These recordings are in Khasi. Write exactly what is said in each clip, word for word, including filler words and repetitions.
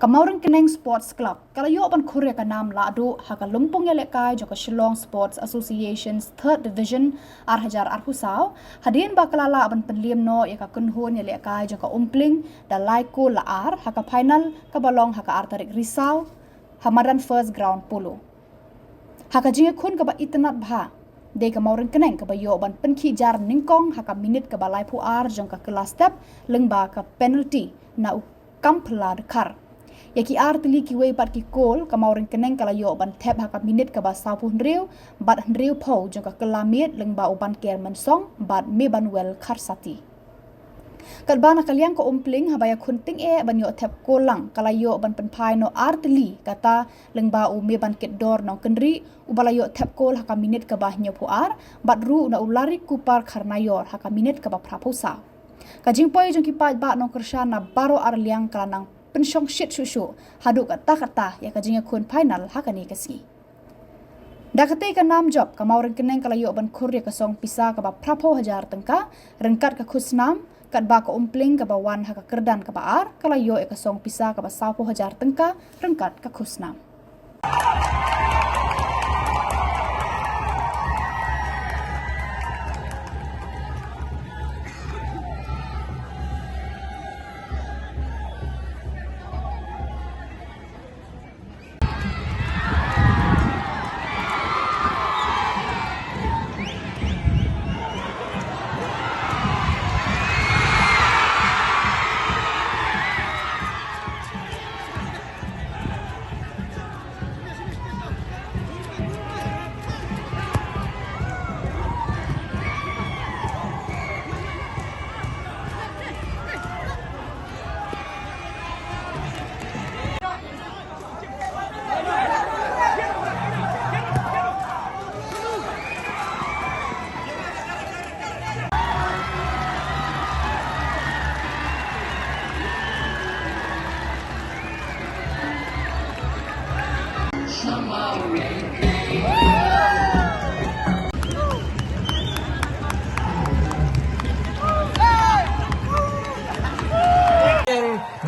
Ka Mawryngkneng Sports Club ka la ïoh ban khur ïa ka nam lahduh ha ka lympung ïalehkai jong ka Shillong Sports Association's Third Division ar hajar arphew saw, hadien ba ka la lah ban pynliem noh ïa ka kynhun ïalehkai jong ka Umpling da lai kol la ar ha ka final kaba long ha ka ar tarik Risaw ha madan First Ground Polo. Ha ka jingïakhun kaba itynnad bha, dei ka Mawryngkneng kaba ïoh ban pynkhih jar nyngkong ha ka minit kaba laiphew ar jong ka kylla step lyngba ka penalty na u Kamphylla Dkhar. Ïa ki ar tylli kiwei pat ki kol, ka Mawryngkneng ka la ïoh ban thep ha ka minit kaba sawphew hynriew bad hynriewphew jong ka kylla miet lyngba u Banker Mynsong bad Mebanwell Kharsati. Katba na ka liang ka Umpling, haba ïakhun tyngeh ban ïoh thep kol lang, ka la ïoh ban pynphai noh ar tylli, kata lyngba u Mebankitdor Nongkynrih, uba la ïoh thep kol ha ka minit kaba hynñiewphew ar, bad ruh na u Larry Cooper Kharnaior ha ka minit kaba phraphew saw. Ka jingpoi jong ki paidbah nongkyrshan na baroh ar liang ka la nang pynshong shit shuh shuh haduh katta katta ïa ka jingïakhun final ha kane ka sngi. Da katei ka nam jop, ka Mawryngkneng ka la ïoh ban khur ïa ka song pisa kaba phraphew hajar tyngka ryngkat ka khusnam, katba ka Umpling kaba wan ha ka kyrdan kaba ar ka la ïoh ïa ka song pisa kaba sawphew hajar tyngka ryngkat ka khusnam.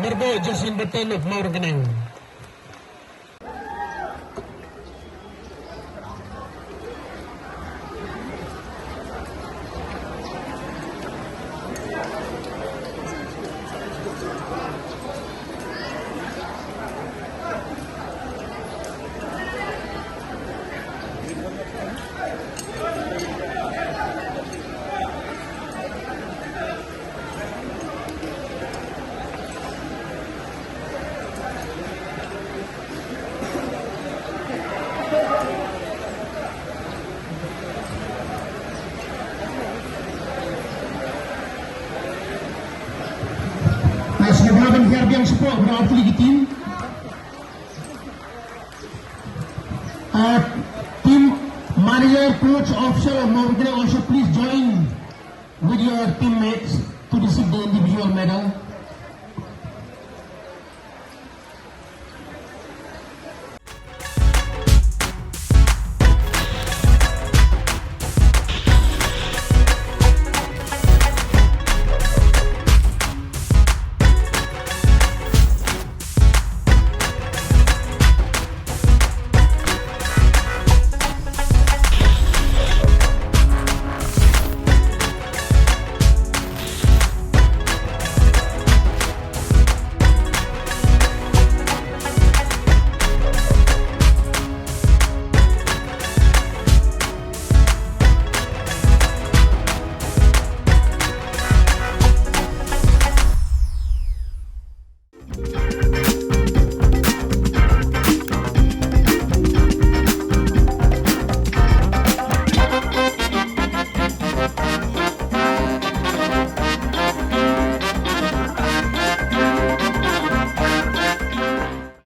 Merbok Justin Beton of Mawryngkneng. Nice, you have here being support from our team. Uh, team manager, coach, official of Mawryngkneng also please join with your teammates to receive the individual medal.